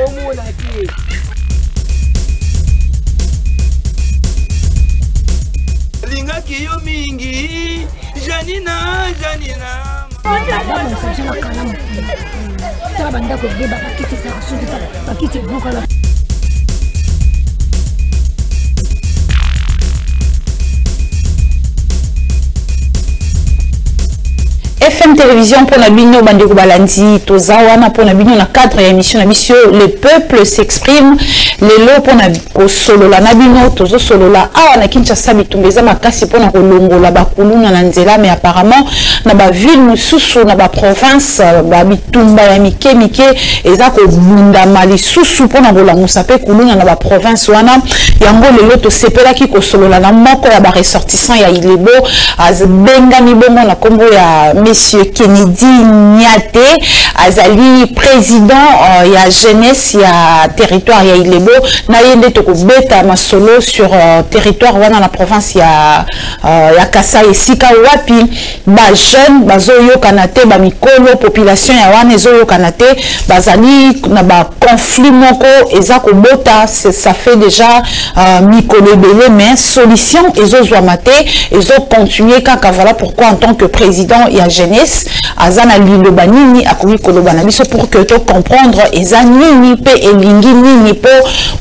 Omona te. Lingaki yo mingi Janina, Janina. Babongisa biso na kala mokili. Tala bandako ebeba, bakiti ezalaka soki tala bakiti ebukana. FM Télévision mpo na bino bandeko balandi, toza wana mpo na bino na cadre ya émission na biso Le Peuple s'exprime. Lelo mpo na kosolola na bino, tozosolola awa na Kinshasa. Bitumba eza makasi mpo na kolongola bakuluna na nzela, mais apparemment na baville mosusu, na baprovince, babitumba ya mike mike eza kobundama lisusu mpo na kolamusa mpe kuluna na baprovince wana. Yango lelo tosepelaki kosolola na moko ya baressortissant ya Ilebo, abengami bongo na nkombo ya monsieur Kennedy Niate, azali président ya jeunesse ya territoire ya Ilebo. Na ye nde tokobeta masolo sur territoire wana na province ya Kasai, esika wapi bajeune bazoyokana te, bamikolo, population ya wana ezoyokana te, bazali na baconflit moko eza kobota. Ça fait déjà mikolo ebele, mais solution ezozwama te, ezocontinue kaka. Voilà pourquoi, en tant que président ya jeunesse, aza na liloba nini akoki koloba na biso pour que tocomprendre eza nini mpe elingi nini, mpo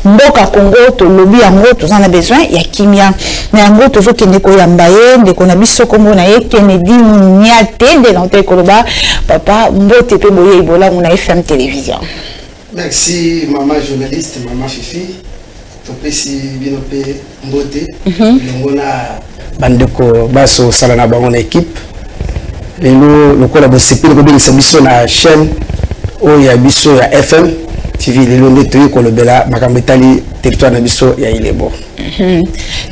mboka Congo, tolobi yango, toza na besoin ya kimia. Na yango tozokende koyamba ye, ndeko na biso, nkombo na ye Kennedy Niate. Nde na ote koloba, papa, mbote mpe boyei bolamu na FM Télévision. Merci, mama journaliste, mama Fifi. Topesi bino mpe mbote elongo na bandeko basosala na bango na équipe. Lelo lokola bosepeli kobengisa biso na chaîne oyo ya biso ya FM TV, lelo nde toyei kolobela makambo etali territoire na biso ya Ilebo.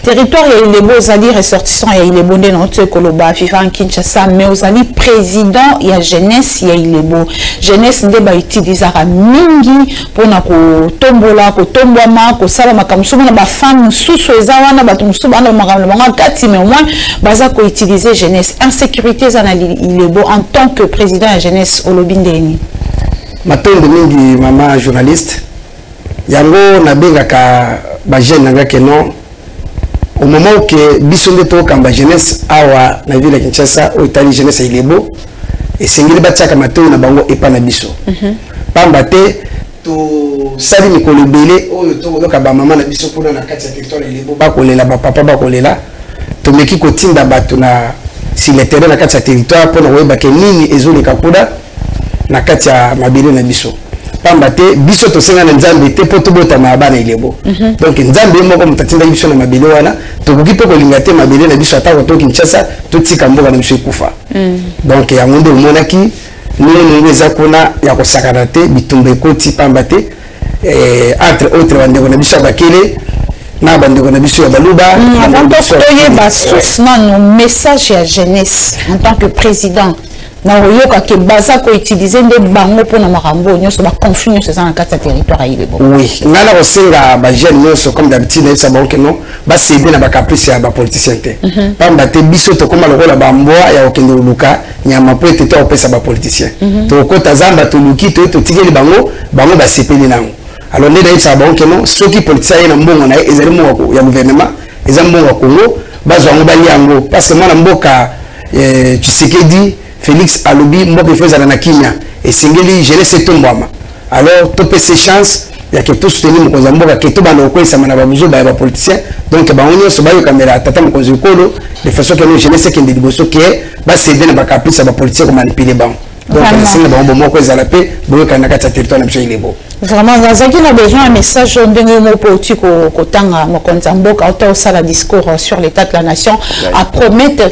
Territoire ya Ilebo, ozali ressortissant ya Ilebo nde na otoyi koloba, vivant Kinshasa, mais ozali président ya jeunesse ya Ilebo. Jeunesse nde bautilisaka mingi mpona kotombola, kotombwama, kosala makambo mosusu mpona bafemme mosusu. Eza wana bato mosusu bana makambo na bango kati, mais au moins baza koutiliser jeunesse. Insécurité eza na Ilebo, en tant que président ya jeunesse, olobi ndeni? Matondo mingi, mama journaliste. Yango nabengaka bajeune na nga ke non, au moment ke biso nde tokamba jeunesse awa na ville ya Kinshasa, oyo etali jeunesse ya Ilebo, esengeli batiaka matoi na bango epa na biso, pamba te tosali mikolo ebele oyo tokoyoka bamama na biso kuna na kati ya territoire ya Ilebo bakolela, bapapa bakolela. Tomeki kotinda bato na sur le terrain na kati ya territoire mpona koyeba ke nini ezoleka kuna na kati ya mabele na biso, pamba te biso tosenga na Nzambe te mpo tobotama ya bana Ilebo. Donc Nzambe ye moko moto atindaki biso na mabele wana. Tokoki mpe kolinga te mabele na biso, atako to Kinshasa, totika mboka na biso ekufa. Donc yango nde omonaki ndenge nongo eza kuna ya kosakana te. Bitumba ekoti pamba te, entre autres bandeko na biso ya Bakele na bandeko na biso ya Baluba. Avant toyeba source nano, message ya jeunesse en tant que président, na koyoka ke baza koutiliser nde bango mpona makambo oyo nyonso, baconflit nyonso eza na kati ya territoire ya Ilebo. Oui, ngai na kosenga bajeune nyonso, comme d'habitude nayebisa bango ke non, bacéder na bacaprice ya bapoliticien te, pamba te biso tokóma lokola bambwa ya kokende koluka nyama mpo ete to kopesa bapoliticien. Tokokɔta zamba, toluki, toye, totikeli bango, bango basepeli nango. Alors nde nayebisaka bango ke non, soki politicien aye na mbongo na ye, ezali mbongo ya gouvernement, eza mbongo ya Congo, bazwa yango, balia yango, parce que mwana mboka Tshisekedi Félix alobi mboka ifo ezala na kimia, esengeli jeunesse etombwama. Alors topesa chance ya ke tosoutenir mokonzi ya mboka, ke tobanda kokweyisama na babuzoba ya bapoliticien. Donc bango nyonso bayokamela tata mokonzi ekolo de façon ke no jeunesse ekende liboso, ke bacéder na bacaprice ya bapoliticien komanipuler bango. Donc nasenga bango bomoko ezala mpe boyokana na kati ya territoire na biso Ilebo. Vraiment, nazalaki na besoin ya message oyo ndenge moko mpo oti kotanga mokonzi ya mboka ota osala discours sur l'état de la nation, apromettre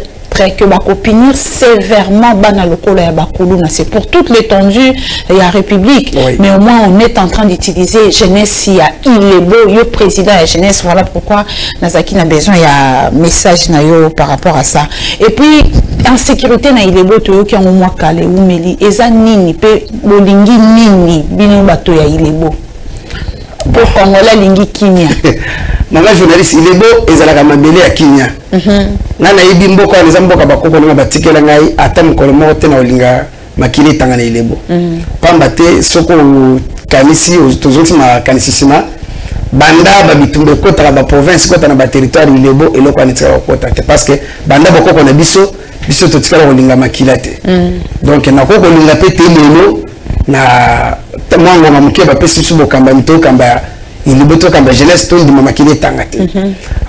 que bakopunir sévèrement bana lokola ya bakuluna. C'est pour toute l'étendue ya république, mais au moins on est en train d'utiliser jeunesse ya Ilebo, yo président ya jeunesse. Voilà pourquoi nazalaki na besoin ya message na yo par rapport à ça. Et puis insécurité na Ilebo, toyoki yango mwa kala, eumeli. Eza nini mpe bolingi nini, bino bato ya Ilebo, po Congolais alingi kimia? Mama journaliste, Ilebo ezalaka mabele ya kimia. Ngai nayebi mboka wana, eza mboka bakoko nanga batikela ngai. Ata mokolo moko te na kolinga makili etanga na Ilebo, pamba te soki Kanisi tozongisi makanisi nsima, banda babitumba ekotaka baprovince, ekota na baterritoire Ilebo, eloko wana etikala kokota te, parce que banda bokoko na biso, biso totikala kolinga makila te. Donc nakoki kolinga mpe te lelo na mwa ngonga moke bapesi biso bokambami, tokamba Ilebo, tokamba jeunesse, tondima makila etanga te.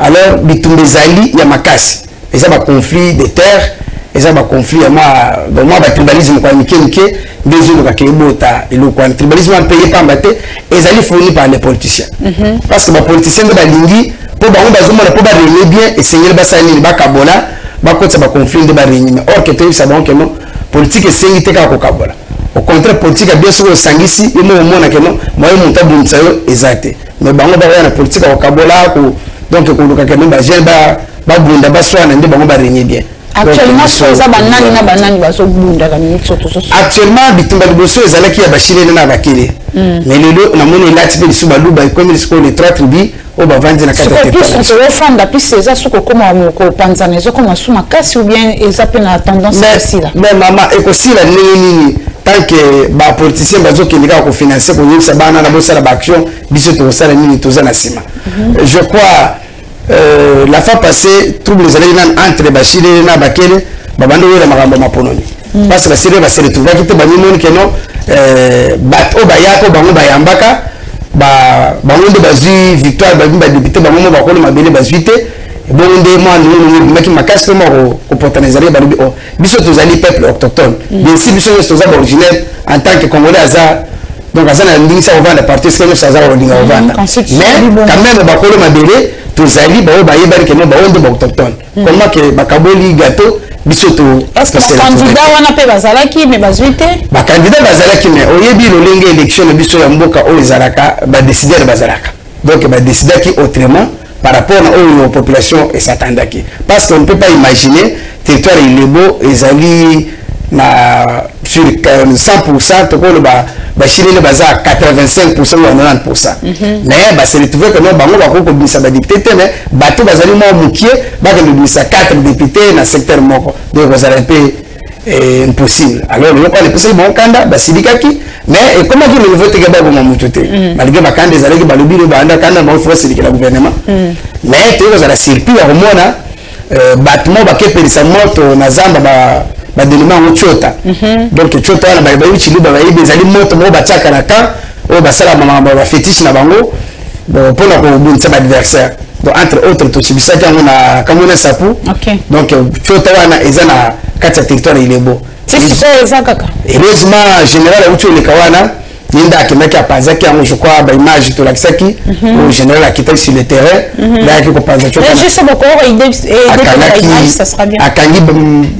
Alors bitumba ezali ya makasi, eza baconflit de terre, eza baconflit ya mwa batribalisme kwa mike mike nde ezolukaka ebota eloko wana. Tribalisme wana mpe ye pamba te, ezali fourni par les politiciens, parce que bapoliticien nde balingi, mpo bango bazomona mpo barégner bien, esengeli basala nini? Bakabola, bakotisa baconflit nde barégner. Mais or que toyebisa bango ke non, politique esengi te kaka kokabola. Au contraire, politique ya bien, soki osangisi, yo moko omona ke non, moye moto abundisa yo eza te. Mais bango bakoya na politique ya kokabola, donc koluka ke non, bajeune babunda, baswana, nde bango barégner bien. Actuellement so eza banani na banani bazobundaka minute so tozo? Actuellement, bitumba liboso ezalaki ya bashilele na bakele, mais lelo namoni elati mpe lisusu baluba, ekomi sikoyo les trois tribus oyo bavandi na kati ya plus tozofanda, plus eza soki okóma kopanzana, ezokóma su makasi, ou bien eza mpe na tendance ekosila? Mais mama, ekosila ndenge nini tant que bapoliticien bazokende kaka kofinancer, koyebisa bana na bosala baaction? Biso tokosala nini? Toza na nsima. Je crois la fois passée, trouble ezalaki nani entre bashilele na bakele, babandi koyela makambo ya mapononi, parce que bashilele base retrouvaki te, bamimoni ke non, bato oyo bayaka, oyo bango bayambaka, bango nde bazwi victoire, babimi badéputé, bango mo bakolo mabele bazwi te. Bongo nde mwa ndenge ebimaki makasi mpe mwa kopotana ezalaki. Balobi o biso tozali peuple autochtone, bien si biso nyonso toza baoriginaire en tant que Congolais, aza donc aza na ndingisa kovanda partout esika nyonso aza kolinga kovanda. Mais quand même bakolo mabele tozali baoyo bayebani ke non, baoyo nde baautochtone. Comment ke bakaboli gâteau, biso to Bacandidat wana mpe bazalaki, mais bazwi te. Bacandidat bazalaki, mais oyebi lolenge élection na biso ya mboka oyo ezalaka, badécideur bazalaka, donc badécidaki autrement par rapport na oyo population esatandaki, parce qu'on ne peut pas imaginer territoire Ilebo ezali na sur 100%, tokoloba bashilele baza 85% ou 90%, mais base retrouve que non, bango bakoki kobimisa badéputé te, mais bato bazali mwa mokie, bakende kobimisa 4 député na secteur moko, donc kozala un peu impossible. Alors eloko wana epesaki bango kanda, basilikaki, mais ekomaki na niveau teke baboma motu te, malgré bakanda ezalaki. Balobi lo banda kanda bango, faut basilikela gouvernement. Mais toyei kozala surpris ya komona bato moko bakepelisa moto na zamba, badenoma yango tiota. Donc tiota wana, bayebi chiluba bayebi, ezali moto moko batiaka na camp oyo basala makambo ya bafétiche na bango mpona kobundisa baadversaire. Donc entre autres tosibisaki yango na Kamwina Nsapu. Donc tiota wana eza na kati ya territoire ya Ilebo. Sikoyo eza kaka? Heureusement, général auti oleka wana, ye nde akendaki apanzaki yango. Je crois baimage tolakisaki oyo général akitaki sur le terrain, nde ayaki kopanza. Akangi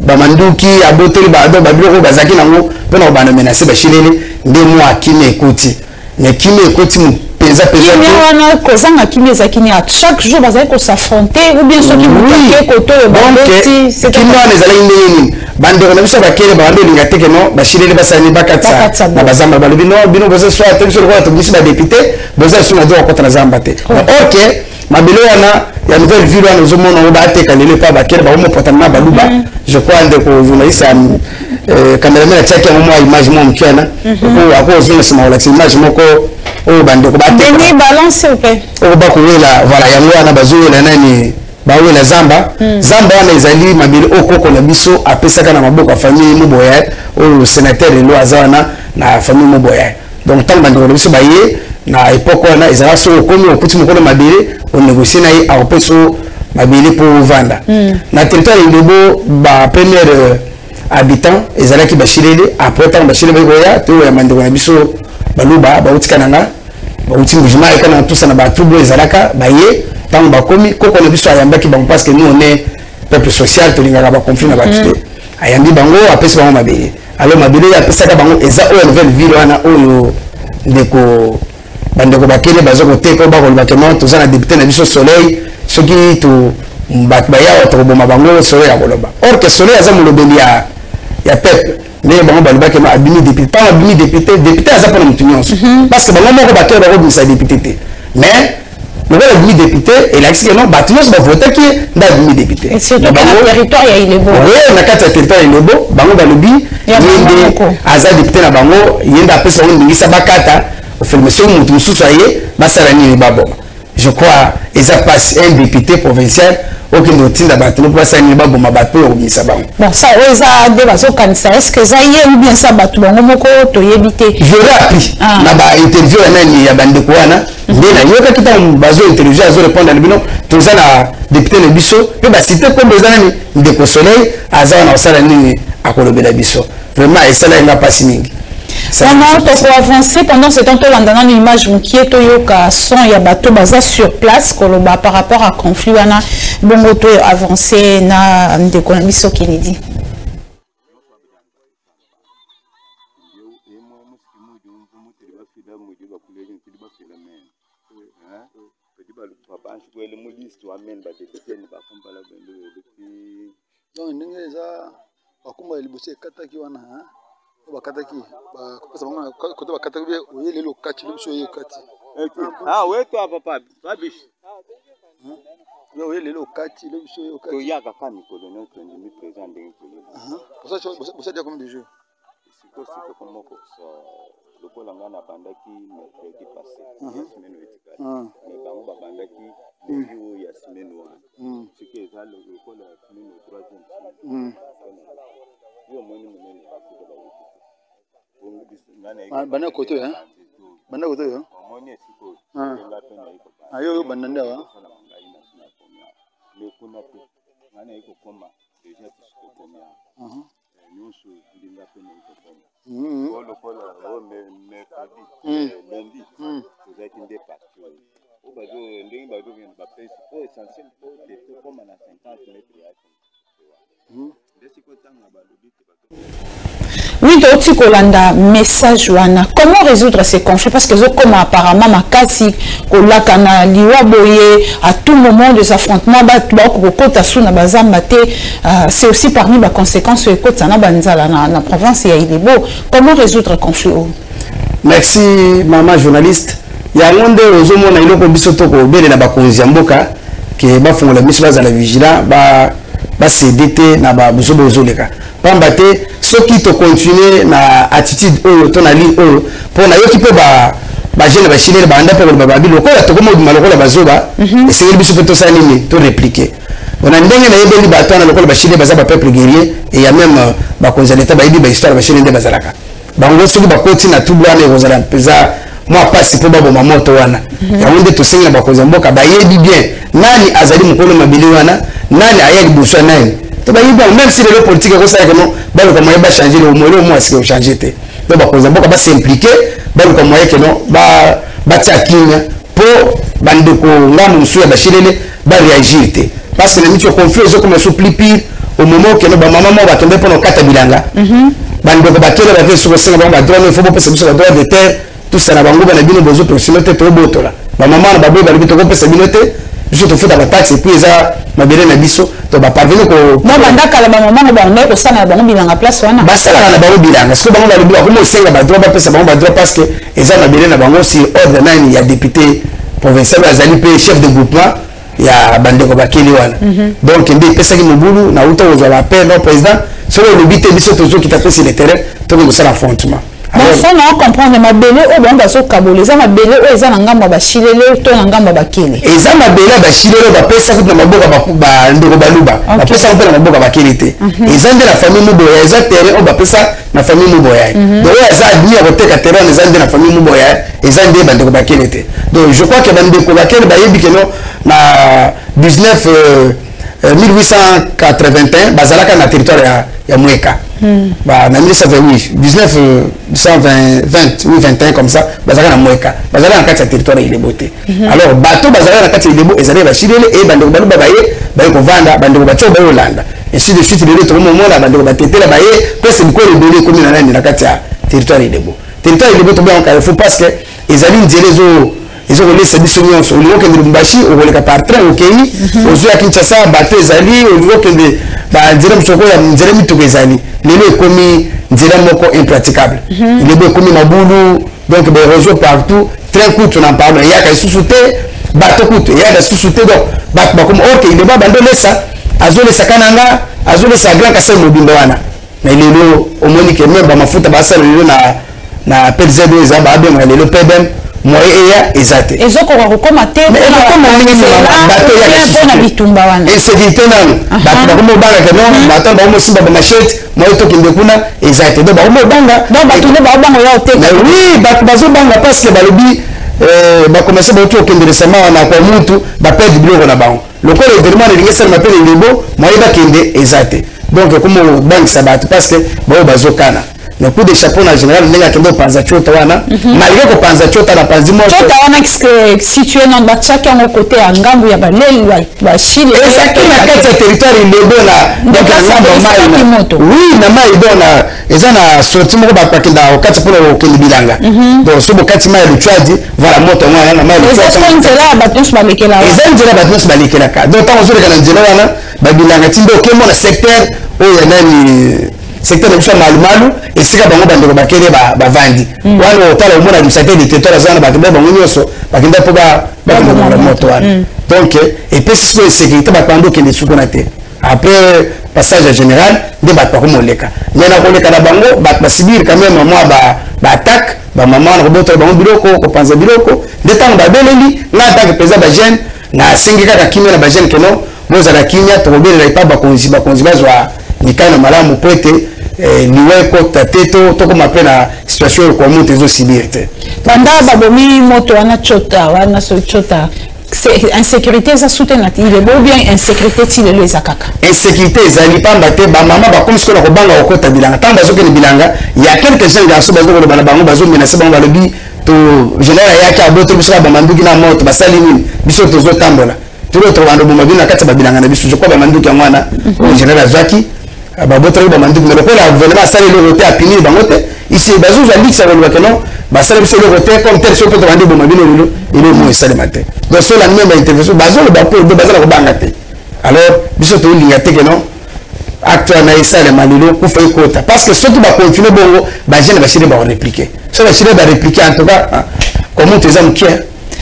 bamanduki, aboteli babiloko oyo bazalaki nango mpona kobanda menace bashilele, nde mwa kimia ekoti. Mais kimia ekoti mpenza mpenza? Kimia wana, kozanga kimia ezalaki nini? Chaque jour bazali kos'affronter, ou bien soki moto ake koto oyo babeti? Kimia wana ezalaki ndenge nini? Bandeko na biso bakele babandi olinga te ke non, bashilele basali bakatisa na bazamba. Balobi non, bino boza swa te, biso lokola tobimisi badéputé, boza lisusu na droit kokota na zamba te. Or que mabele wana ya nouvelle ville wana, ozomona ngo bateka lelo epa bakele, bakomopotana na baluba. Je crois ndeko journaliste cameraman atiaki yango mwa image mwa moke wana, akozonga nsima kolakisa image moko oyo bandeko bateka oyo bakowela. Voilà, yango wana bazowela nani, bawela zamba. Zamba wana ezali mabele oyo koko na biso apesaka na maboko ya famille Moboya, oyo sénateur lelo aza wana na famille Moboya. Donc ntango bandeko na biso baye na époque wana, ezalaka soki okomi, okuti mokolo mabele, onégocie na ye, akopesa mabele mpo ovanda na territoire Ilebo. Bapremière habitant ezalaki bashilele. Après, ntango bashilele bayi koya, toyoyamba ndeko na biso baluba bautika na nga, bauti Mbujimayi, eka na tusa na batrouble ezalaka. Baye, ntango bakomi, koko na biso ayambaki bango, parce que nous, on est peuple social, tolingaka baconflit na bato te. Ayambi bango, apesi bango mabele. Alors mabele oyo apesaka bango eza oyo ya nouvelle ville wana, oyo ndeko bandeko bakele baza koteka, oyo bakoloba ke non, toza na député na biso Soleil, soki to bato bayawa tokoboma bango. Soleil akoloba, or que Soleil aza molobeli ya peuple. Ndenge bango balobaki no, abimi député, ntango abimi député, député aza mpona motu nyonso, parce que bango moko bakele bakobimisa député te. Mais lokola abimi député, elakisi ke non, bato nyonso bavotaki ye nde abimi député. Na na kati ya territoire ya Ilebo, bango balobi ye nde aza député na bango, ye nde apesa bango ndingisa bakata. Ofele. Mais soki moto mosusu aye, basala nini? Baboma. Je crois eza passe un député provincial okende kotinda bato mpo basala nini? Baboma bato oyo kobimisa bango. Bon, ça oyo eza nde bazokanisa, est ce que eza ye ou bien ça bato bango moko, toyebi te. J'aurais appris na bainterview ya nani, ya bandeko wana nde nayokaki ntango bazo interview, azo répondre na bino, toza na député na biso mpe bacité kombo eza nani, ndeko Soleil aza wana kosala nini, akolobela biso. Vraiment esalaki nga mpasi mingi. Vraiment, toko avancer. Pendant ce temps, tolanda nanu image mokie, toyoka son ya bato baza sur place koloba par rapport à conflit wana. Bongo to avancer na ndeko na biso Kennedy. Donc ndenge eza, bakumba ya liboso ekataki wana, oyo bakataki, bakopesa bango kote bakataki be. Oye lelo okati, lo biso oye okati. Ah ouais, toi papa, Fabish. Oye lelo okati, lo biso oye okati. Toyaka kaka mikolo nyonso, ndimi présent ndenge toyebi. Bosali combien de jours? Sikoyo sikoyo moko lokola ngai nabandaki mercredi passé ya semaine oyo etikali, mais bango babandaki lundi oyo ya semaine wana. Sikoyo eza lokola semaine oyo troisième semaine. Yo omoni monene, basika bawuti. Banda kote oyo, banda kote oyo. Omoni esika oyo nga mpe nayi. Yo oyo banda nde awa. Ngai na komi awa, mais kuna te, ngai nayi kokoma déjà tisi tokomi awa nyonso, ndinga mpe nayi kokoma o lokola o mercredi, lundi tozalaki nde parti oyo oyo bazo ndenge bazokende bapesi po essentiel po te tokóma na 50 mètre ya nde sikoyo ntango balobi te bato. Oui, touti kolanda message wana. Comment résoudre ces conflits? Parce que ezokoma apparemment makasi, kolaka na liwa boye, à tout moment des affrontements, bato bakokota su na bazamba te. C'est aussi parmi baconséquences oyo ekotisa na banzala na province ya Ilebo. Comment résoudre conflit oyo? Merci, mama journaliste. Yango nde ozomona eloko biso tokobelela bakonzi ya mboka ke bafongola miso, bazala vigilant, bacéder te na babuzoba ozoleka, pamba te soki tocontinue na attitude oyo to na ligne oyo, mpo nayoki mpe bajeune bashilele banda mpe koloba babi lokola tokoma obima lokola bazoba, esengeli biso mpe tosala nini? Torépliquer. Na ndenge nayebeli bato wana, lokola bashilele baza bapeuple guerrier, et ya même bakonzi ya leta bayebi bahistoire, bashilele nde bazalaka bango. Soki bakoti na trouble wana, ekozala mpenza mwa pasi mpo baboma moto wana. Yango nde tosengi na bakonzi ya mboka, bayebi bien nani azali mokolo mabele wana, nani aya liboso ya nani to bayebi yango. Même si lelo politique ekosalaka no, baluka moyen bachanger le moyen mo asike ochanger te. Donc bakonzi ya mboka bas'impliquer, baluka moyen ke no batia kimia mpo bandeko ngambo mosusu ya bashilele baréagir te, parce que na miti ya conflit ezokoma so plus pire au moment okende bamama moko bakende mpona kokata bilanga, bandeko bakele bake soki kosenga bango badroit no, il faut bopesa biso badroit de terre, tosala bango bana bino bozopesa te, tobotola. Bamama na baboyi, balobi tokopesa bino te, biso tofuta bataxe et puis eza mabele na biso. To baparvenir ko No banda kala bamama ngo bandaki kosala na bango bilanga place wana. Basalaka na bango bilanga. Soki bango balobi bakoma osenga badroit, bapesa bango badroit parce que eza mabele na bango, sur ordre nani ya député provincial oyo azali mpe chef de groupement ya bandeko bakeli wana. Donc nde epesaki mobulu. Nauta kozwa baappel: non, président, soki olobi te, biso tozokita mpe sur le terrain, tokoki kosala affrontement. Donc ça na comprendre, mabele oyo bango bazokabola eza mabele oyo eza na ngambo ya bashilele to na ngambo ya bakele? Eza mabele ya bashilele oyo bapesa kutu na maboko bandeko baluba, bapesa mpe na maboko ya bakele te. Eza nde na famille Muboya, eza terrain oyo bapesa na famille Muboya. Donc oyo aza admis ya koteka terrain wana eza nde na famille Muboya, eza nde bandeko bakele te. Donc je crois que bandeko bakele bayebi ke no na 19 1881 bazalaka na territoire ya Mweka. Ba, na 1920, 1920, oui, 21 comme ça, bazalaka na Mweka, bazalaka na kati ya territoire ya Ilebo te. Alors bato bazalaka na kati ya Ilebo ezalaki bashilele e bandeko baluba baye kovanda, bandeko batio baye kolanda, ainsi de suite. Lelo tokomomona bandeko batetela baye presque bikolo ebele ekomi na nani, na kati ya territoire ya Ilebo. Territoire ya Ilebo tobenga carrefour parce que ezali nzela ezokolesa biso nyonso. Olingi okende Lubumbashi, okoleka par train, okei ozwi ya Kinshasa, bato ezali. Olingi okende banzela mosusu ya nzela mituka ezali. Lelo ekomi nzela moko impraticable, Ilebo ekomi mabulu, donc baérosion partout. Train kutu na pardon eyaka lisusu te, bato kutu eyaka lisusu te. Donc bato bakomi ok, Ilebo abandi olesa, azolesa Kananga, azolesa Grand Kasai mobimba wana. Mais lelo omoni ke même bamafuta basala lelo na Na PLZ oyo eza babengaka lelo PBM, moyen eya eza te. Ezokoka kokóma te. Mais ekokóma ndenge nini, mama? Bato eyaka lisusu mpona te. Bitumba wana. Insécurité nanu, bato bakomobanga ke non, bato bakomosimba bamachete, moyen tokende kuna eza te. Donc bakomobanga. Donc bato nde baobanga oya oteka. Mais oui, bato bazobanga parce que balobi bacommerçant bauti kokende récemment na kwa mutu, baperdre biloko na bango. Lokola événement elingi esalema mpe Ilebo, moyen bakende eza te. Donc ekoma kobangisa bato parce que baoyo bazokana. Mais coup de chapeau na général, ndenge akende kopanza tiota wana, malgré kopanza tiota na panzi moto. Tota wana situé na batiaki yango kote ya ngambu ya baleli bashile. Ezalaki na kati ya territoire Ilebo na donc na ngambo ya mai moto. Oui, na mai. Donc na eza na sortie moko, bato bakendaka kokati mpona kokende bilanga. Donc so bokati mai ya Lutwadi, voilà, moto yango wana na mai ya Eza Lutwadi. siko nzela ya bato nyonso balekela wana. Eza nzela bato nyonso balekelaka. Donc ntango ozoleka na nzela wana, babilanga ti nde okemona secteur oyo ya nani, secteur na biso ya Malumalu, esika bango bandeko bakende bavandi wana. Otala, omona administrateur de territoire aza wana, bakenda bango nyonso, bakenda mpo bakende komona moto wana. Donc epesi sikoyo insécurité, bato bandi okende sukuna te. Après passage ya général nde bato bakomoleka. Mais na koleka na bango, bato basubir quand même mwa baattaque, bamama wana kobotola bango biloko, kopanza biloko. Nde ntango babeleli nga en tant que président bajeune, nasengi kaka kimia na bajeune ke non, bozala kimia, tokobelela epa bakonzi, bakonzi bazwa mikano malamu po ete liwa ekota te, tokóma mpe na situation oyo Kwamouth ezosubir te. Banda babomi moto wana, chota wana, so chota, insécurité eza sute na Ilebo ou bien insécurité ti lelo eza kaka? Insécurité ezali, pamba te bamama bakomi sikoyo na kobanga kokota bilanga. Ntango bazokende bilanga, ya quelques jeunes garçons bazokoloba na bango, bazomenacer bango, balobi to général ayaki abotoli biso kaka bamanduki na moto, basali nini? Biso tozotambola tolo, tokobanda oboma bino na kati ya babilanga na biso. Je crois bamanduki yango wana oyo général azwaki, babotolaki bamanduki. Mais lokola gouvernement asali eloko te, apunir bango te, isi bazozwa likisa koloba ke non, basala biso eloko te comme tel, soki mpe tobandi eboma bino lelo, eloko moko esalema te. Donc so lendemain baintervention bazoloba mpo do baza na kobanga te. Alors biso tolinga te ke non, acte wana esalema lelo, kufa ekota, parce que soki bacontinue bongo, bajeune bashile bakorépliquer. So bashile barépliquer, en tout cas Kwamouth eza mokie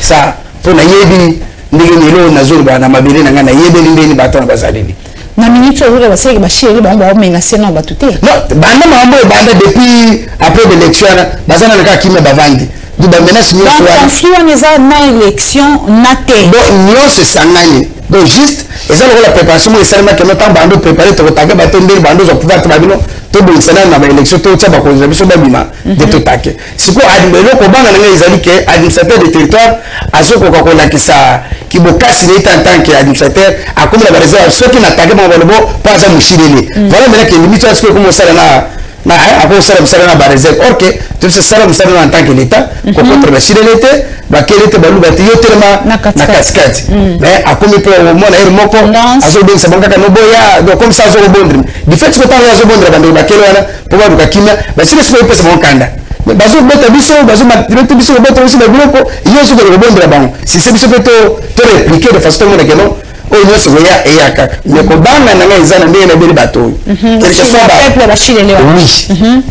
ça, mpo nayebi ndenge nini eloko nazoloba na mabele na ngai, nayebeli ndenge bato wana bazaleli. Na minute oyo basalaki bashileli bango, baomenacer na bato te? Non, banda makambo oyo banda depuis après l'élection wana, baza nano kaka kimia, bavandi. Donc bamenace nyonso Donc wana conflit wana eza na élection na te? Donc nyonso esangani. Donc juste eza lokola préparation moko esalemaki no, ntango bando préparé, tokotake bato ndenge bando ozwa pouvoir te, babino tobongisa nano na baélection, totia bakonzi na biso babima nde totake. Sikoyo eloko obanga na ngai ezali ke administrateur de territoire azokoka kolakisa kibokasi na ye te. En tant que administrateur, akomi na baréserve. Soki natake bango, balobo mpo aza moshilele. Voilà, maintenant ke limite wana sikoyo ekomi kosala na akosala mosala na baréserve, or ke tobisa sala mosala na en tant que l'état, kokontre bashilele te, bakele te, baluba te, yo telema Na na katikati. Katikati. Mais akomi mpe omona ere moko Tendance. Azobengisa bango kaka noboya. Donc comme ça azokobondela du fait sikoyo, ntango azobondela bandeko bakele wana mpo baluka kimia, basili sikoyo epesa bango kanda. Mais bazobeta biso, bazobeta biso, kobeta biso babiloko, yo ozokende kobondela bango sise, biso mpe to répliquer de façon tomona ke non, oyo nyonso koya eya kaka. Mais kobanga na ngai eza na ndenge nabeli bato oyo. Quelque soit peuple bashilele wana. Oui,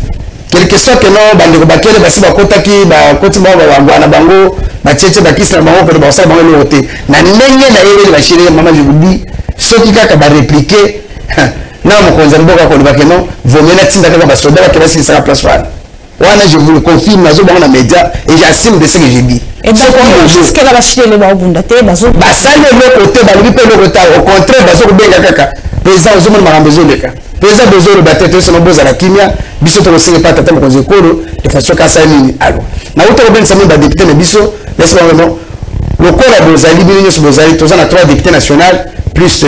quelque soit ke non, bandeko bakele basi bakotaki, bakoti bango, babangwa na bango, batietie bakisi na bango, kende bakosala bango eloko te. Na ndenge nayebeli bashilele, mama, je vous dis, soki kaka barépliquer na mokonzi ya mboka koloba ke non, vaut mieux natinda kaka basoda bake basilisaka place wana. Wana je vous le confirme, nazobango na média et j'assume de ce que j'ai dit. Et donc jusque là bashilele baobunda te, bazo Basali eloko te, balobi mpe eloko te. Au contraire, bazokobenga kaka président, ozomona makambo ezoleka, président bozoloba te, toyesona bozala kimia, biso tokosenga epa tata mokonzi ekolo de façon kasala nini. Alors nauta kobengisa meme badéputé na biso, nasi bango non, lokola bozali bino nyonso bozali, toza na trois députés national plus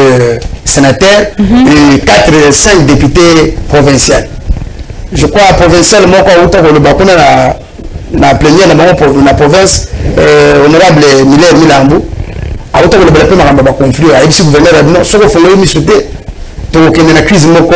sénateur et 4 5 députés provincial. Je crois provincial moko auta koloba kuna na plénière na bango na province, honorable Miller Milambu, auta kolobela mpe makambo ya baconflit. Ayebisi gouverneur ya bino, soki ofongoli miso te, tokokende na crise moko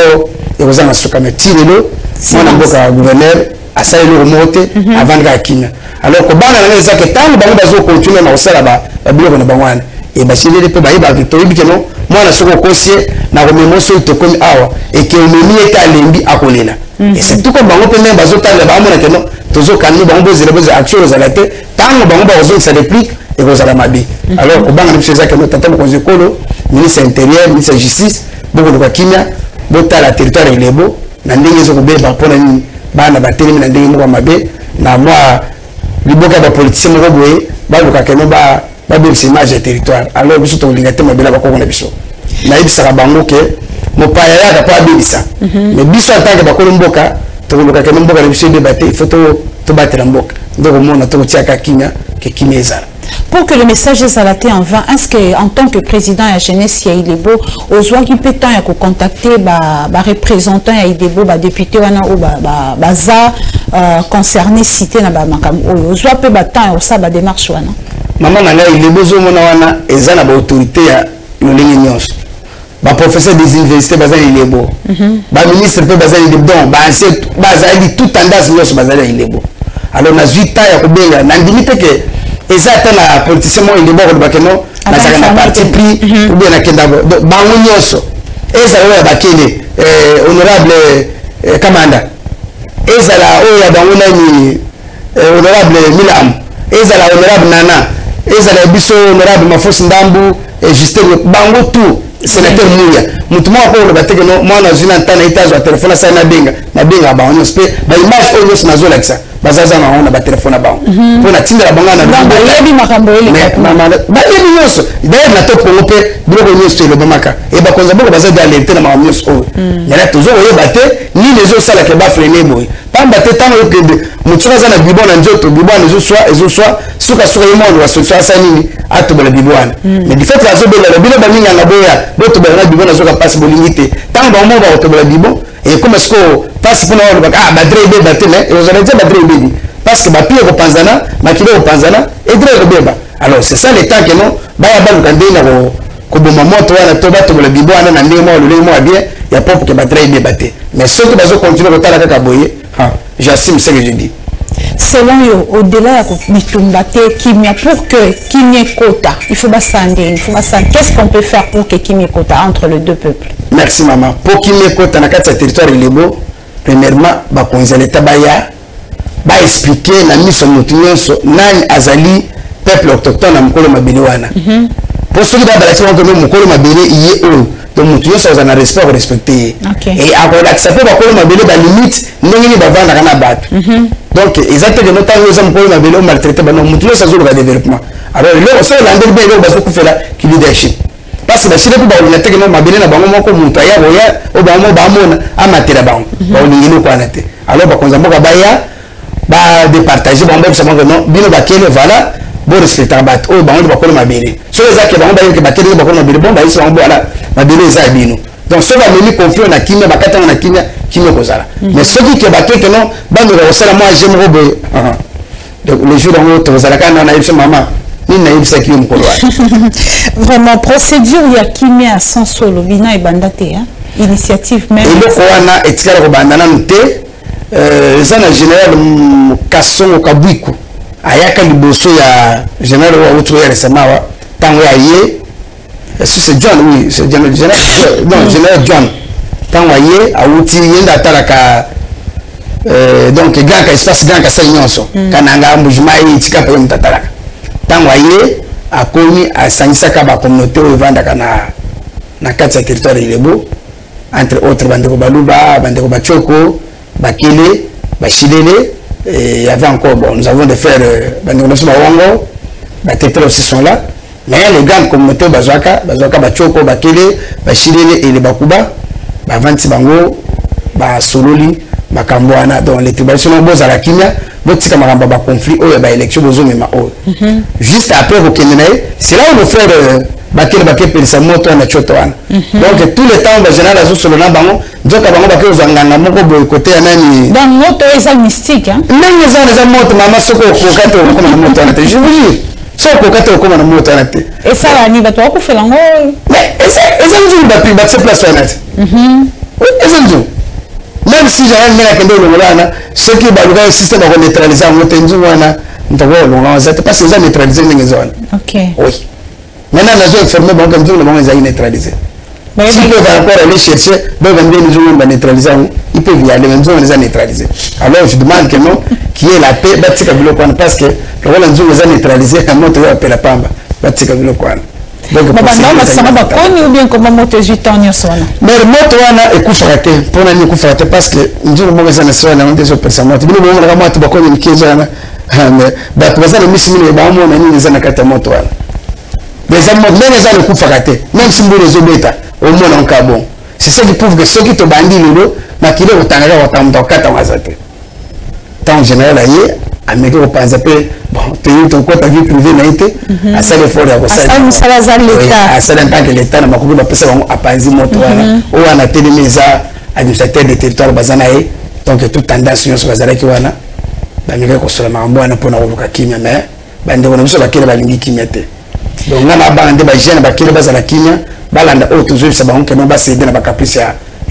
ekozanga suka. Mais ti lelo mwana mboka gouverneur asali eloko moko te, avandi kaka kimia. Alors kobanga na ngai eza ke ntango bango bazocontinue na kosala babiloko na bango wana, e basileli mpe bayebaka, toyebi ke no, mwana soki okosi ye na komema, soki tokomi awa eke omemi ye te, alembi, akolela. Et surtout comme bango mpe ndenge bazotalela, baamona ke no, tozokani bango, bozela, bozela, action ekozala te. Ntango bango bakozongisa réplique, ekozala mabe. Alors kobanga na biso eza ke no, tata mokonzi ekolo, ministre ya intérieur, ministre ya justice, bokoluka kimia, botala territoire Ilebo na ndenge ezokobeba. Mpona nini bana batelemi na ndenge moko ya mabe? Na mwa liboka ya bapoliticien moko boye balukaka no babebisa image ya territoire. Alors biso tokolinga te mabele ya bakoko na biso. Nayebisaka bango ke mopaya yaka mpo abebisa, mais biso en tant que bakolo mboka tokolukaka no mboka na biso ebeba te. Il faut tobatela mboka nde komona tokotiaka kimia, ke kimia ezala. Pour que le message ezala te en vain, est-ce que en tant que président ya jeunesse ya Ilebo, ozwaki mpe temps ya kocontacter bareprésentant ya Ilebo, badéputé wana oyo baza concerné, cité na bamakambo oyo? Ozwa mpe batemps ya kosala badémarche wana? Mama na ngai, Ilebo ozomona wana eza na baautorité ya lolenge nyonso. Baprofesseur des universités baza na Ilebo, baministre mpe baza na Ilebo, donc baancien bazali, tout tendance nyonso bazali na Ilebo. Alors nazwi temps ya kobenga, nandimi te ke eza ata na politicien moko Ilebo akoloba ke non, nazalaka na parti pris ou bien nakenda. Bango nyonso, ezala oyo ya bakele honorable Kamanda, ezala oyo ya bango nani, honorable Milamu, ezala honorable Nana, ezala ya biso honorable Mafosi Ndambu, Justin, bango tout, sénateur Muya, motu moko akoloba te ke no mwana azwi na ntana ete azwa telefone asali. Nabenga, nabengaka bango nyonso mpe baimage oyo nyonso nazolakisa bazaza na bango na batelefone na bango mpo natindela bango na Bayebi makambo. Bayebi nyonso. D'ailleurs na Top Congo mpe biloko nyonso elobamaka e bakonzi mboka baza de alerte na makambo nyonso oyo. Maintenant tozo koyeba te nini ezosalaka bafreiner boye, pamba te ntango okende, motu soki aza na bibo na nzoto, bibo wana ezoswa, ezoswa, sukasuka ye mwana wa solution asala nini? Atobola bibo wana. Mais du fait azobelela bino baminganga, boya botobola na bibo, nazoka mpasi, bolingi te. Ntango bango moko bakotobola bibo, ekoma sikoyo mpasi mpona balobaka: ah, badraps ebeba te. Mais ekozala tia badraps ebebi parce que bapieds ekopanzana, makili ekopanzana, edrap ekobeba. Alors c'est ça le temps ke non, baya baluka ndenge na koboma moto wana to batobola bibo wana na ndenge moko, lolenge moko ya bien, ya propre, ke badraps ebeba te. Mais soki bazocontinue kotala kaka boye, j'assume ce que je dis. Selon yo, au-delà ya bitumba te, kimia, pour que kimia ekota, il faut basala ndenge, il faut basala, qu'est-ce qu'on peut faire pour que kimia ekota entre les deux peuples? Merci mama. Mpo kimia ekota na kati ya territoire Ilebo, premièrement bakonzi ya leta baya baexpliquer na miso motu nyonso nani azali peuple autochtone na mokolo mabele wana. Mpo soki babalakisi bango ke mokolo mabele ye oyo, donc motu nyonso akozala na respect, akorespecte ye e akolakisa mpe bakolo mabele balimite ndenge nini bavandaka na bato. Donc eza te keno ntango eza mokolo mabele omaltraite bano. Motu nyonso azoluka développement. Alors eloko soki olandeli mpe eloko bazokufela ki leadership, parce que basili mpe bakolinga te keno mabele na bango moko moto aya koya oyo bango moko bamona amatela bango, bakolinga eloko wana te. Alors bakonzi ya mboka baya badepartage bango, bayebisa bango: non, bino bakele, voilà, borespectaka bato oyo, bango nde bakolo mabele. Soki eza ke bango bayebi ke bakele nde bakolo mabele, bon, bayebisa bango: voilà, mabele eza ya bino. Donc soki bamemi conflit na kimia, bakati yango na kimia, kimia ekozala. Mais soki ke bakeke non, bameka kosala mwa jeu moko boye, donc le jour yango tokozala kaka na nayebisa mama nini nayebisaki yo mokolo wana. Vraiment, procédure ya kimia ya sans olobi na ebanda te, initiative même? Eloko wana etikala kobanda nanu te. Eza na général Kasongo Kabwiku ayaka liboso ya général oyo awuti oya récemment awa. Ntango ya ye, c'est John, oui, c'est général, non, général John, ntango aye awuti, ye nde atalaka donc grand espace, Grand Kasai nyonso, Kananga, Mbujimai, tika mpe ye moto atalaka. Ntango aye akomi, asangisaka bacommunauté oyo evandaka na kati ya territoire Ilebo, entre autres bandeko Baluba, bandeko Bachoko, Bakele, Bachilele, et il y avait encore, bon, nous avons des frères bandeko na biso Bawango, Batetela aussi sont là. Mais les grandes communautés bazwaka, bazwaka Bachoko, Bakele, Bachilele et les Bakuba. Bavandisi bango, basololi makambo wana. Donc les tribalistes, bozala kimia, botika makambo ya baconflit oyo ya baélection bozomema oyo. Juste après kokende na ye, c'est là où nos frères bakele bakepelisa moto wana, tioto wana. Donc tout le temps bagénéral azosolo na bango, nzoka bango bake kozwa nganga moko boye kote ya nani. Donc moto oyo eza mystique, hein? Ndenge eza wana, eza moto mama. Soki okoka te, okokoma na moto wana te. Je vous jure, soki okoka te, okokoma na moto wana te. Esala nini? Bato bakufela yango? Mais eza nzungu batie place wana te. Oui, eza nzungu. Même si général ndenge akende olongola wana, soki baluka système bakoneutralize yango te, nzungu wana moto akolongola eza te, parce que eza neutralisé ndenge eza wana. Oui, maintenant nazo informé bango ke nzungu na bango ezali neutralisé. S'ils peuvent encore aller chercher, donc ndenge nzungu ba neutraliser yango, ils peuvent y aller, mais nzungu eza neutralisé. Alors je demande que non, qu'il y ait la paix, batika biloko wana, parce que lokola nzungu eza neutralisé, moto oyo apela pamba, batika biloko wana. Babanda bakisanga bakoni ou bien comment moto ezwi temps nyonso wana? Mais moto wana ekufaka te. Mpona nini ekufaka te? Parce que nzungu moko eza na se wana, yango nde ezopelisa moto. Bino bomonaka moto, bakoni mike eza wana, mais bato baza na misi mingi, baomona nini eza na kati ya moto wana. Eza moto ndenge eza, ekufaka te. Même si mbula ezobeta, omona nka bon. C'est ce qui prouve que soki tobandi lelo, makili ekotangaka, kotanga, moto akokata ngo aza te. Ntango général aye, ameki kopanza mpe. Bon, toyebi, tokota vie privée na ye te. Asali effort ya kosala mosala, aza l'État. Asali en tant que l'État na makoki bapesa bango, apanzi moto wana. Oyo wana telemi eza administrateur de territoire, baza na ye. Donc toute tendance nyonso bazalaki wana, bamekaki kosola makambo wana mpona koluka kimia. Mais bandeko na biso bakele balingi kimia te. Donc nga na banga nde bajeune bakele bazala kimia, balanda oyo tozoyebisa bango que non, bacéder na bacaprice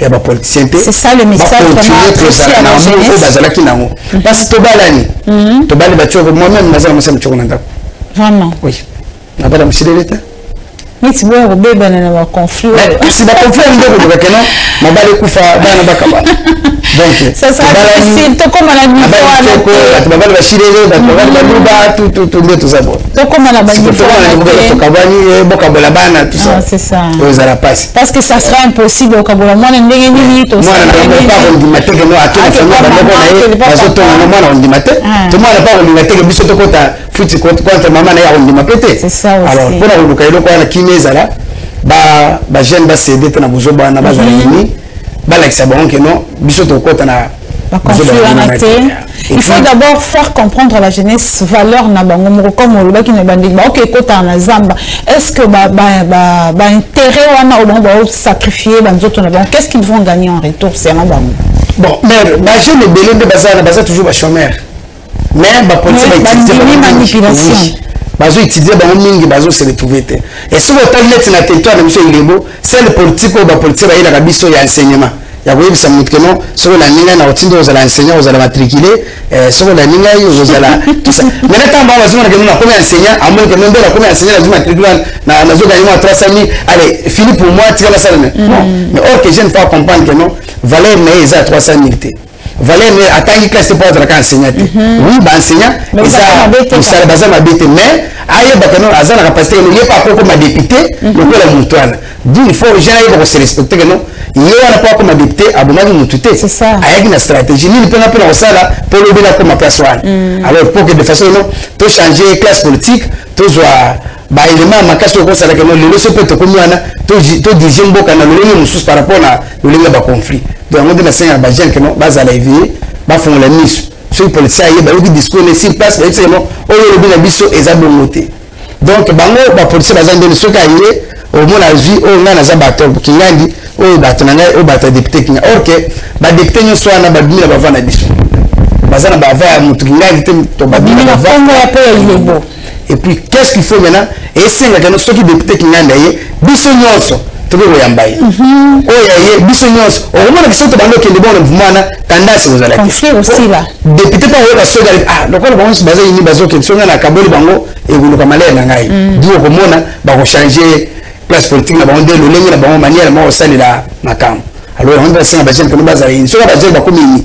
ya bapoliticien te. C'est ça le message. Bacontinue kozala na amour oyo bazalaki nango, parce que tobalani, tobali batioko. Moi-même naza na mwasi ya motioko na ndako. Vraiment? Oui, nabala mosilele te. Neti boya kobebana na baconflit. Kasi baconflit nde koluka que non, mobali ekufa, bana bakabana. Donc ça sera difficile tokóma na niveau wana. Bato babali bashilele, bato babali baluba, tututu nde toza bo. Tokóma na baniveau wana te. Tokabwani, bokabola bana, tout ça. C'est ça. Oyo ezala pasi. Parce que ça sera impossible okabola mwana ndenge nini? Mwana pa kondima te que non, ake na famille, bandeko na ye bazotonga. Mwana kondima te, to mwana pa kolinga te que biso tokota futi contre mama na ye, akondima mpe te. Alors mpona koluka eloko wana, kimia ezala, bajeune bacéder te na bozoba wana, bazala nini, balakisa bango que non, biso tokota na baconflit wana te. Il faut d'abord faire comprendre à la jeunesse valeur na bango moko. Comme olobaki na bandeko, baoke ekotaka na zamba, est ce que baintérêt wana oyo bango baosacrifier banzoto na bango, qu'est ce qu'ils vont gagner en retour selon bango? Bon, mais bajeune ebele nde baza baza toujours bachômeur, mais bapoliticien manipulation. Bazoutiliser bango mingi, bazose retrouver te. Et soki otali neti na territoire na biso Ilebo, seule politique oyo bapoliticien bayelaka biso ya enseignement, ya koyebisa moto que non, soki olandi ngai na kotinda ozala enseignant, ozala matriculé, soki olandi ngai ozala tout ça. Maintenant ntango bango bazomona que non, nakomi enseignant, amoni que non, mbele nakomi enseignant, nazwi matricule, nazoganye mwa 300 000, allez, fini pour moi, tika nasala. Non, mais or que jeune faut comprendre que non, valeur na ye eza ya 300 000 te. Valeur na ye, atangi classe te mpo azalaka enseignant te. Oui, baenseignant eza mosala, baza mabe te, mais ayebaka non, aza na capacité, ye mpe akokoma député lokola moto wana. D'où il faut jeune ayeba kose respecter que non, ye wana mpo akoma député, abomaki motu te, ayaki na stratégie nini mpenga mpona kosala mpo lobi akoma place wana. Alors pour que de façon non, tochanger classe politique, tozwa baélément ya makasi oyo kosalaka non, lelo so mpe tokomi wana, todirige mboka na lolenge mosusu par rapport na lolenge ya baconflit. Donc yango nde nasengaka bajeune que non, bazala éveillé, bafongola miso. Soki politicien aye, bayoki discours ne sur place, bayebisaka non, oyo olobi na biso eza bongo te. Donc bango bapoliticien baza ndeni, soki aye, omona azwi oyo ngai naza bato Kingandi, oyo bato na ngai, oyo bato ya député Kinga. Or que badéputé nyonso wana babimi na bava na biso, baza na bava ya motu Kingandi te, to babimi na kombo ya mpe ya Ilebo. Et puis qu'est-ce qu'il faut maintenant? Esengaka no, soki député Kingandi aye, biso nyonso tokoki koyamba ye. Oyo aye, biso nyonso okomona biso tobandi okende bongo na mouvement wana, tendance kozala. Te député mpo akoyoka soki ah, lokola bango nyonso baza yini, bazokende, soki ngai nakaboli bango, ekoluka malere na ngai. Du okomona bakochange place politique na bango nde lolenge na bango, manière moko kosalela makambo. Alors yango nde basenga bajeune que non, bazala yini. Soki bajeune bakomi yini,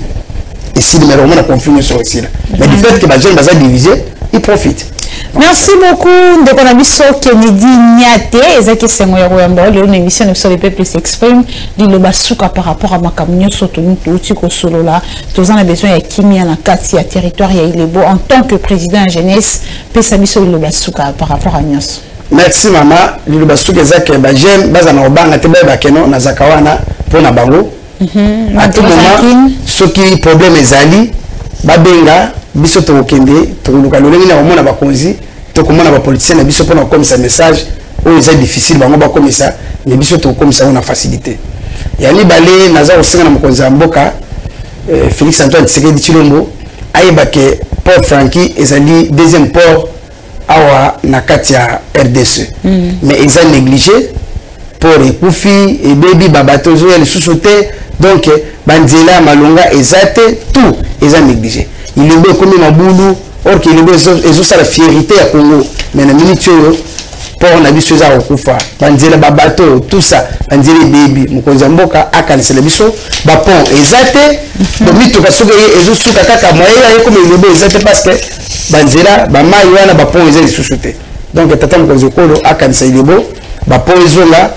esili, mais okomona conflit nyonso esila. Mais du fait que bajeune baza divisé, il profite. Merci beaucoup, ndeko na biso Kennedy Niate. Ezaki esengo ya koyamba lelo na émission na biso Le Peuple s'exprime. Liloba suka par rapport à makambo nyonso touti kosolola. Toza na besoin ya kimia na kati ya territoire ya Ilebo. En tant que président ya jeunesse, pesa biso liloba suka par rapport à nyonso. Merci mama. Liloba suka eza que bajeune baza na kobanga te, bayeba que non, nazaka wana mpo na bango. À tout moment, soki problème ezali, babenga biso, tokokende, tokoluka lolenge na komona bakonzi, tokomona bapoliticien na biso mpona kokomisa message oyo eza difficile bango bakomisa, mais biso tokokomisa yango na facilité. Ya mibale, naza kosenga na mokonzi ya mboka Félix Antoine Tshisekedi Tshilombo ayeba que port Franki ezali deuxième port awa na kati ya RDC, mais eza négligé. Port ekufi, ebebi, babato ezoya lisusu te. Donc banzela ya malonga eza te, tout eza négligé. Ilebo ekomi mabulu, or que Ilebo ezosala fierté ya Congo. Mais na minute oyo, port na biso eza kokufa, banzela, babato, tout ça, banzela ebebi. Mokonzi ya mboka akanisela biso, bapont eza te. Donc mituka soki ezosuka kaka, moyen ya ekoma Ilebo eza te, parce que banzela, bamai wana, bapont eza lisusu te. Donc tata mokonzi ekolo akanisa Ilebo. Bapont ezonga,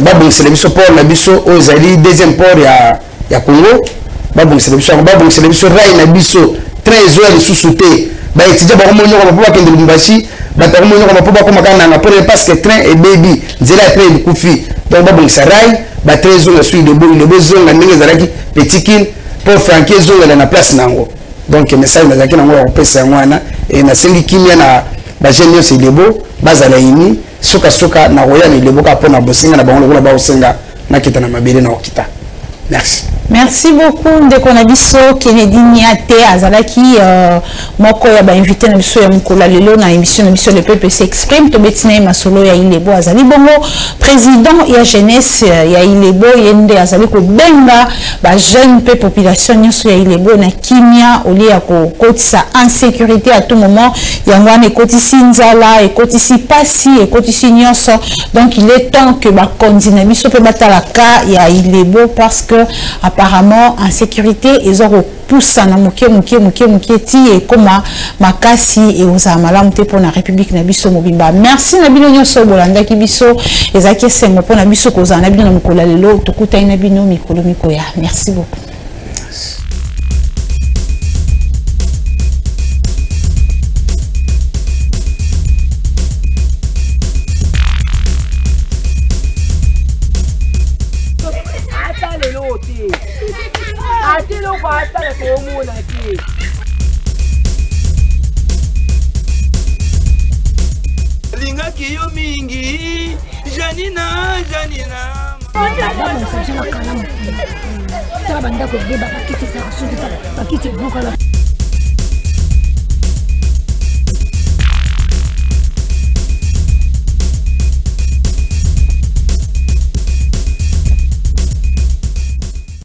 babongisela biso port na biso oyo ezali deuxième port ya Congo. Babongisela biso yango, babongisela biso rail na biso, train ezoya lisusu te. Baétudiant bakomonyoka mpo bakende Lubumbashi, bato bakomonyoka mpo bakoma kaka nanga mpona parce que train ebebi, nzela ya train ekufi. Donc babongisa rail, batrain ezonga su Ilebo, Ilebo ezonga ndenge ezalaki, Petit Kin, port franqui ezongela na place na yango. Donc message nazalaki nango ya kopesa yango wana. E nasengi kimia na bajeune nyonso Ilebo, bazala ini sukasuka nakoya na Ilebo kaka mpona bosenga na bango lokola bakosenga nakita na mabele na kokita. Merci. Merci beaucoup ndeko na biso Kennedy Niate, azalaki moko ya bainvité na biso ya mokolo ya lelo na émission na biso Le Peuple s'exprime. Tobeti na ye masolo ya Ilebo. Azali bongo président ya jeunesse ya Ilebo. Ye nde azali kobenga bajeune mpe population nyonso ya Ilebo na kimia, au lieu ya kokotisa insécurité à tout moment. Yango wana ekotisi nzala, ekotisi pasi, ekotisi nyonso. Donc il est temps que bakonzi na biso mpe batalaka ya Ilebo, parce que apparemment insécurité eza kopusana moke moke moke moke ti ekóma makasi, ekozala malamu te mpona république na biso mobimba. Merci na bino nyonso bolandaki biso. Ezalaki esengo mpona biso kozala na bino na mokolo ya lelo. Tokutani na bino mikolo mikoya. Merci beaucoup. Ata lelo te, ata eloko asala toomona te. Alingaki yo mingi, Janina, Janina. Babongisa biso makala mokili. Tala bandako ebeba, bakiti ezaka soki, tala bakiti ebukana.